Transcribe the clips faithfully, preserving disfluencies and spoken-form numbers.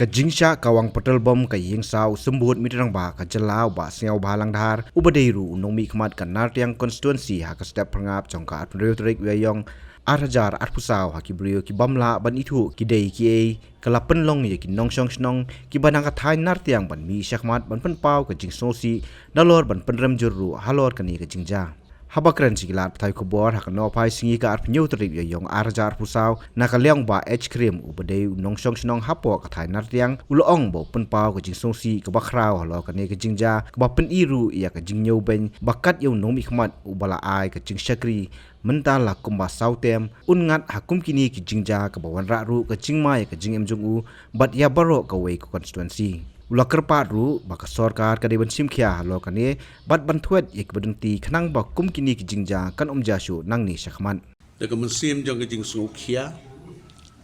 Ka jingshah kawang petrol bom ka ïing saw u Symbud Myntri Rangbah ka jylla u Bah Sniawbhalang Dhar, uba dei ruh u nongmihkhmat ka Nartiang constituency, ha ka step phyrngap jong ka arphew tarik u Ïaïong ar hajar arphew saw ha ki briew ki bym lah ban ithuh ki dei kiei, ka la pynlong ïa ki nongshong shnong kiba na ka thaiñ Nartiang ban mih shakhmat ban pynpaw ka jingsngewsih nalor ban pynrem jur ruh halor kane ka jingjia. Haba kren sha ki lad pathai khubor ha ka nohphai sngi ka arphew hynñiew tarik u Ïaïong ar hajar arphew saw, na ka liang u Bah H Krim, uba dei u nongshong shnong hapoh ka thaiñ Nartiang, u la ong ba u pynpaw ka jingsngewsih kaba khraw halor kane ka jingjia, kaba pyni ruh ïa ka jingñiewbeiñ ba kat ïa u nongmihkhmat uba la ai ka jingshakri mynta la kumba saw term, un ngat ha kum kine ki jingjia, kaba wanrah ruh ka jingma ïa ka jingim jong u bad ïa baroh kawei ka constituency. U la kyrpad ruh ba ka sorkar ka dei ban shim khia halor kane bad ban thwet ïa kiba dang ti, khnang ba kum kine ki jingjia kan ym jia shuh nangne shakhmat. Da ka mynsiem jong ka jingsngewkhia,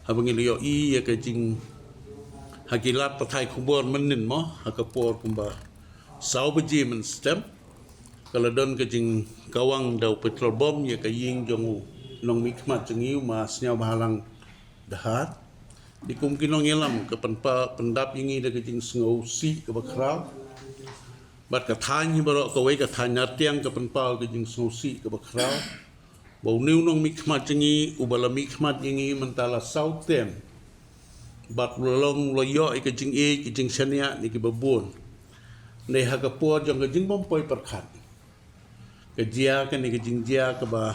haba ngi la ïohi ïa ka jing, ha ki lad pathai khubor mynnin mo, ha ka por kumba saw baje mynstep, ka la don ka jingkawang da u petrol bom ïa ka ïing jong u nongmihkhmat jong ngi u Ma Sniawbhalang Dhar. Te kum ki nongïalam ka pynpa-, pyndap ïa ngi da ka jingsngewsih kaba khraw. Bad ka thaiñ hi baroh kawei, ka thaiñ Nartiang ka pynpaw ka jingsngewsih kaba khraw. Ba une u nongmihkhmat jong ngi, uba la mihkhmat ïa ngi mynta la saw term, bad u la long, u la ïoh ïa ka jingïeit, ka jingshaniah na kiba bun. Nangta ha ka por jong ka jingbym poi pyrkhat, ka jia kane ka jingjia kaba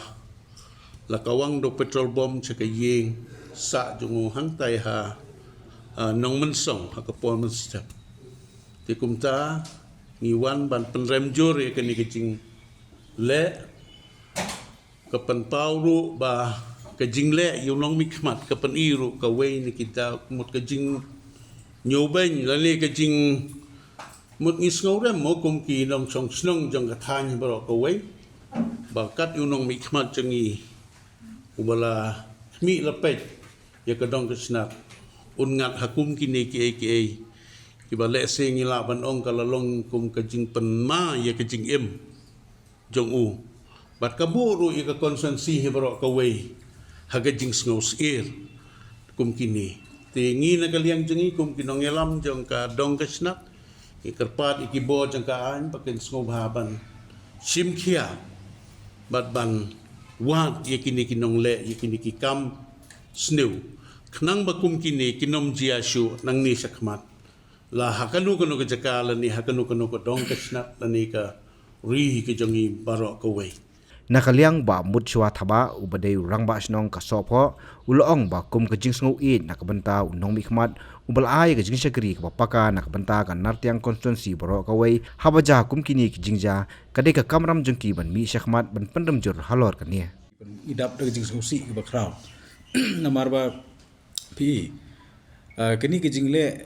la kawang da u petrol bom sha ka ïing sah jong u hangtai ha, ha Nongmynsong ha ka por mynstep. Te kumta ngi wan ban pynrem jur ïa kane ka jingleh, ka pynpaw ruh ba ka jingleh ïa u nongmihkhmat ka pyni ruh kawei na kita, mut ka jingñiewbeiñ lane ka jing, mut ngi sngewrem mo kum ki nongshong shnong jong ka thaiñ baroh kawei, ba kat ïa u nongmihkhmat jong ngi uba la khmih la peit ïa ka dong ka snat, un ngat ha kum kine kiei kiei, kiba lehse ngi lah ban ong ka la long kum ka jingpynma ïa ka jingim jong u. Bad ka buh ruh ïa ka constituency hi baroh kawei ha ka jingsngewsyier kum kine. Te ngi na ka liang jong ngi kum ki nongïalam jong ka dong ka snat, ngi kyrpad ïa ki bor jong ka aiñ ba kin sngewbha ban shim khia bad ban wad ïa kine ki nongleh, ïa kine ki kam sniew, khnang ba kum kine kin ym jia shuh nangne shakhmat, la ha kano kano ka jaka lane ha kano kano ka dong ka snat lane ka ri ka jong ngi baroh kawei. Na ka liang u Bah Mutshwa Thabah, uba dei u Rangbah Shnong ka Sohphoh, u la ong ba kum ka jingsngewieit na ka bynta u nongmihkhmat uba la ai ka jingshakri kaba paka na ka bynta ka Nartiang constituency baroh kawei, haba jia kum kine ki jingjia, ka dei ka kamram jong ki ban mih shakhmat ban pynrem jur halor kane. Ngi dap da ka jingsngewsih kaba khraw. Namar ba phi, ah, kane ka jingleh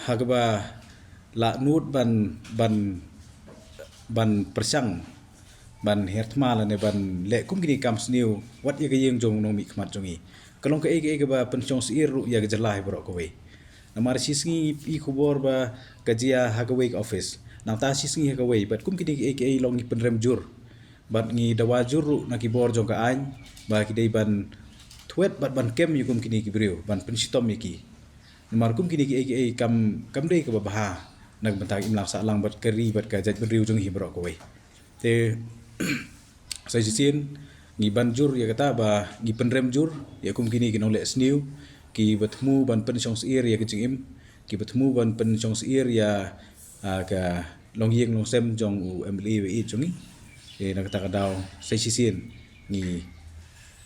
ha kaba la nud ban, ban, ban pyrshang, ban her thma lane ban leh kum kine ki kam sniew wat ïa ka ïing jong u nongmihkhmat jong ngi, ka long kaei kaei kaba pynshong syier ruh ïa ka jylla hi baroh kawei. Namar shisngi i khubor ba ka jia ha kawei ka office, nangta shisngi ha kawei, bad kum kine kiei kiei long ngi pynrem jur. Bad ngi dawa jur ruh na ki bor jong ka aiñ ba ki dei ban thwet bad ban kem ïa kum kine ki briew, ban pynshitom ïa ki. Namar kum kine kiei kiei kam, kam dei kaba bha na ka bynta ka imlang sahlang bad ka ri bad ka jaitbynriew jong ngi baroh kawei. Te sa shisien ngi ban jur ïa kata ba ngi pynrem jur ïa kum kine ki nongleh sniew kiba thmu ban pynshong syier ïa ka jingim, kiba thmu ban pynshong syier ïa, ah, ka longïing longsem jong u M L A ba ïeit jong ngi. Te na kata ka daw sa shisien ngi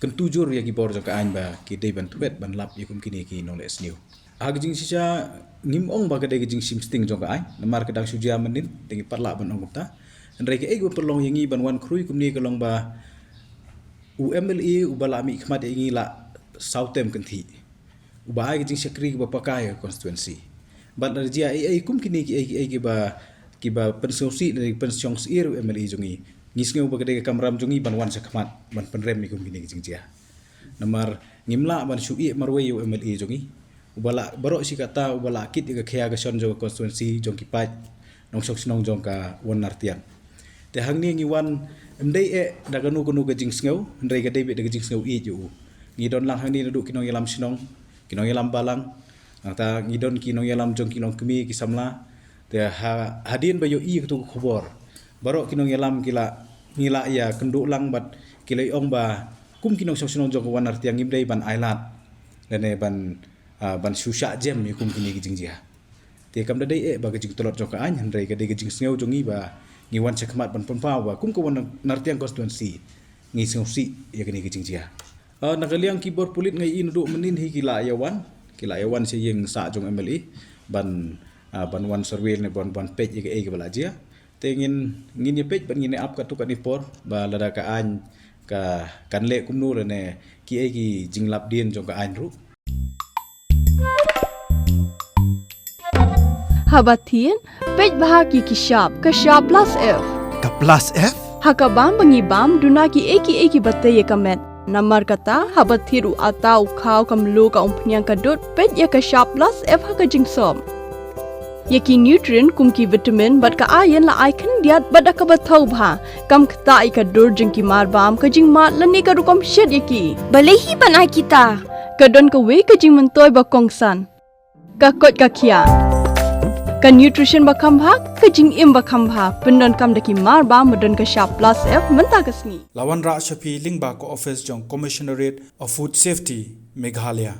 kyntu jur ïa ki bor jong ka aiñ ba ki dei ban thwet ban lap ïa kum kine ki nongleh sniew. Ha ka jingshisha ngim ong ba ka dei ka jingshim sting jong ka aiñ, namar ka dang shu jia mynnin, te ngi pat lah ban ong kumta. Hynrei kaei kaba pynlong ïa ngi ban wan khrui kumne ka long ba u M L A uba la mihkhmat ïa ngi la saw term kynthih, uba ai ka jingshakri kaba paka ïa ka constituency. Bad lada jia ei ei kum kine kiei kiei kiba, kiba pynsngewsih lane pynshong syier u M L A jong ngi, ngi sngew ba ka dei ka kamram jong ngi ban wan shakhmat ban pynrem ïa kum kine ki jingjia. Namar ngim lah ban shu ïeh marwei ïa u M L A jong ngi, uba la baroh shi katta, uba la kit ïa ka khia ka shon jong ka constituency jong ki paid nongshong shnong jong ka Wan Nartiang. Te hangne ngi wan ym dei eh da kano kano ka jingsngew, hynrei ka dei beit da ka jingsngewieit ïa u. Ngi don lang hangne naduh ki nongïalam shnong, ki nongïalam balang, Nangta ngi don ki nongïalam jong ki longkmie ki samla. Te ha, hadien ba ïohi ïa katu ka khubor, baroh ki nongïalam ki la, ngi la ïakynduh lang bad ki la ong ba kum ki nongshong shnong jong ka Wanartiang ngim dei ban ailad lane ban, ah, ban shu shah jem ïa kum kine ki jingjia. Te kam da dei eh ba ka jingtlot jong ka aiñ, hynrei ka dei ka jingsngew jong ngi ba ngi wan shakhmat ban pynpaw ba kum ka Wanartiang constituency ngi sngewsih ïa kine ki jingjia. Ah, na ka liang ki bor pulit nga ïohi naduh mynnin hi ki la ïawan, ki la ïawan sha ïing sah jong M L A ban, ah, ban wan survey ne ban, ban peit ïa kaei kaba la jia. Te ngin, ngin ïa peit bad ngin ïa ap katto katne por ba lada ka aiñ ka, kan leh kumno lane kiei ki jinglap dien jong ka aiñ ruh. Haba thied, peit bha ki ki shap, ka shap plus F. Ka plus F? Ha ka bam ba ngi bam, duna kiei kiei kiba tei ïa ka met. Namar kata, haba thied u atta, u khaw, ka mluh, ka umphniang, ka dud, peit ïa ka shap plus F ha ka jingsop. Ïa ki nutrient kum ki vitamin bad ka iron la ai khyndiat bad da kaba thaw bha. Kam ktah ïa ka dur jong ki marbam, ka jingmad lane ka rukom shet ïa ki. Balei hi ban ai kita? Ka don kawei ka jingmyntoi ba kongsan. Ka koit ka khiah. Ka nutrition ba kham bha, ka jingim ba kham bha. Pyndonkam da ki marbam ba don ka shap plus F mynta ka sngi. La wanrah sha phi lyngba ka office jong Commissionerate of Food Safety, Meghalaya.